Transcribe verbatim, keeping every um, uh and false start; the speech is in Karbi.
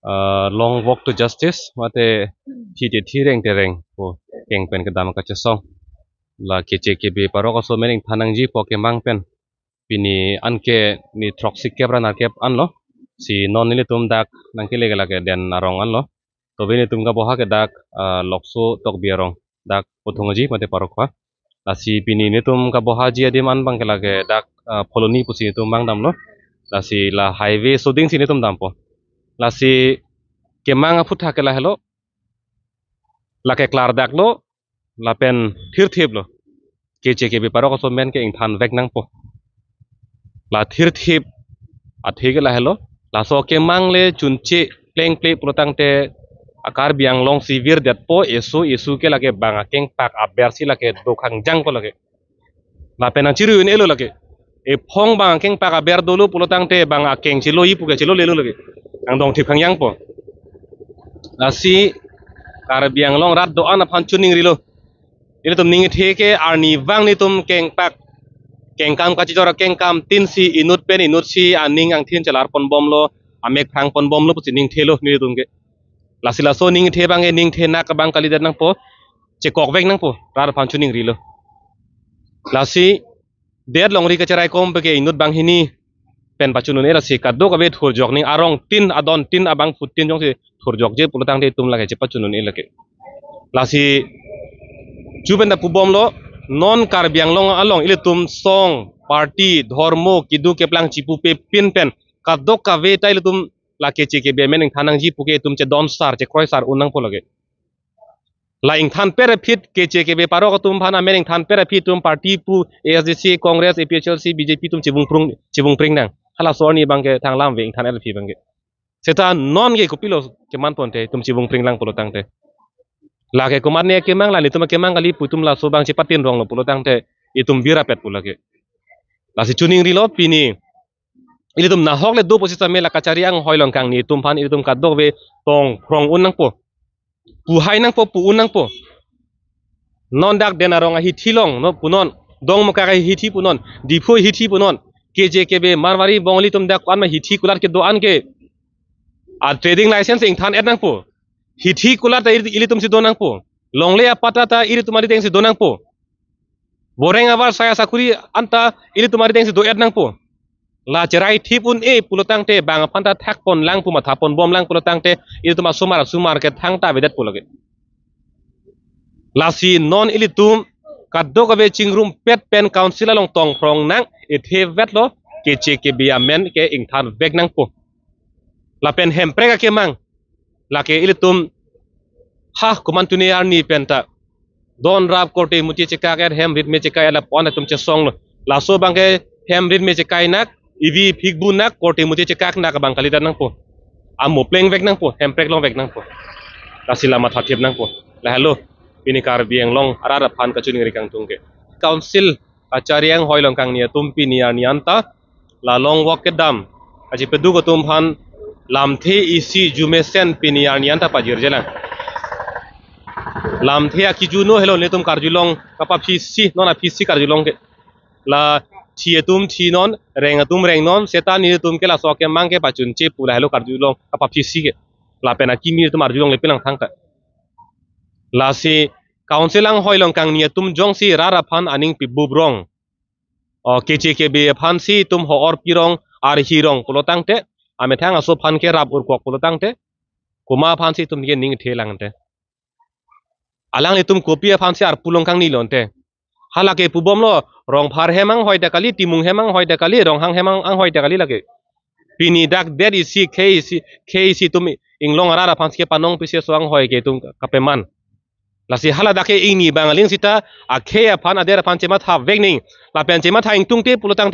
ah, long walk to justice, mate thi te thi, reng te reng pu keng pen kedam kachesong. La K C K B parok aso amen ingthan nangji pu akemang pen pini anke ni throksi kep ra nerkep anlo. Si non nelitum dak nangkele ke lake Den arong anlo. Tobe nelitum kaboha ke dak, ah, Lokso Tokbi arong, dak Puthungji mate parok pa. Lasi pini nelitum kabohaji adim an abang ke lake dak, ah, Phuloni pusi nelitum abang damlo. Lasi la highway soding si nelitum dampo. Lasi kemang aphuthak ke lahelo. Lake klardaklo, lapen thirthiplo. K C K B parok aso amen ke ingthan vek nangpo. La thirthip athe ke lahelo. Laso kemang le chunche plengple pulotangte a Karbi Anglong si virdetpo, eso eso ke lake bang akengpak aber si lake dokhang jangpo lake. Lapen nangchiru-un-elo lake. Ephong bang akengpak aber dolo pulotangte bang akeng cheloji pu ke chelolelo lake. Angdong thip khangjangpo. Lasi Karbi Anglong rat do-an aphan chiningrilo. Ilitum ning ithe ke arnivang nelitum kengpak, kengkam kachijor kengkam tin si inut pen inut si aning angthin chelar ponbomlo, amek phrang ponbomlo pusi ning thelo nelitum ke. Lasi laso ning ithe abang ke ning the nak abang kalidet nangpo, chekok vek nangpo, rat aphan chiningrilo. Lasi det longri kacherai kom peke inut banghini pen pachun un-e, lasi kadokave thurjok ning arong tin adon tin abangphu tin jongsi thurjokje pulotangte itum lake chepachun un-e lake. Lasi chu pen ta pubomlo, non Karbi Anglong along ilitum song, party, dhormo, keduk keplang chipupe pin pen kadokave ta ilitum la K C K B amen ingthan nangji puke itum chedon sar, chekroi sar un nangpo lake. La ingthan per aphi K C K B parok atum aphan amen ingthan per aphi itum party pu A S D C, Congress, A P H L C, B J P atum chibung prung, chibung pring nang. Halaso arni abang ke thang lam ve ingthan er aphi abang ke. Seta non ke kopilo keman ponte itum chibung pring lang pulotangte. Lake komatne kemang, la nelitum kemang kali pu itum laso abang chepatin ronglo pulotangte itum virapet pu lake. Lasi chiningrilo pini ilitum nahok le do pusi tame la kachari anghoi along kangni atum aphan ilitum kadokave tong phrong un nangpo. Pu hai nangpo, pu un nangpo. Non dak Den arong ahithi along, no punon. Dongmukak ahithi punon. Diphu ahithi punon. K C K B Marwari Bongali atum dak ko-an ma hithi kulat kedo-an ke. A trading license ingthan et nangpo. Hithi kulat ta ili-, ilitum si do nangpo. Longle apatta ta ilitum arideng si do nangpo. Boreng avar saya sakuri anta ilitum arideng si do et nangpo. La cherai thip un-e pulotangte bang aphan ta thak pon lang pu matha ponbom lang pulotangte ilitum asomar asomar ke thangta avedet pu lake. Lasi non ilitum kadokave chingrumpet pen council along tong phrong nang, ithe vetlo K C K B amen ke ingthan vek nangpo. Lapen hemprek akemang lake ilitum ha komantu ne arni pen ta don rap korte muti chekak et hem rit me chekak et lapu-an atum chesonglo. Laso abang ke hem rit me chekai nak, ivi phikbu nak, korte muti chekak nak abang kalidet nangpo. Amo pleng vek nangpo, hemprek long vek nangpo. Lasi la matha thip nangpo. Lahelo pini Karbi Anglong arat aphan kachiningri kangtung ke. Council kachari anghoi along kangni atum pini arni anta la long walk kedam kachipeduk atum aphan lamthe isi arjumesen pini arni anta pajirjelang. Lamthe akiju no helo nelitum karjulong kapaphi si non aphi si karjulong ke. La thi atum thi non, reng atum reng non, seta nelitum ke laso akemang ke pachunche pu lahelo karjulong kapaphi si ke. Lapen akimi atum arjulongle pi lang thangta. Lasi council anghoi along kangni atum jongsi rat aphan aning pibup rong, o K C K B aphan si itum ho-or pi rong, arhi rong pulotangte, amethang aso aphan ke rap urkok pulotangte, komat aphan si itum ke ning the lang te. Alanglitum kopi aphan si arpu long kangni lonte. Halake pubomlo, Rongphar hem anghoi ta kali, Timung hem anghoi ta kali, Ronghang hem ang-, anghoi ta kali lake. Pini dak det isi khei isi, khei isi atum inglong arat aphan si kepanong pisi aso anghoi ke itum kapeman. Lasi hala dak ke ingni abang aling seta akhei aphan adet aphan chematha vek ning. Lapen chematha ingtungte pulotangte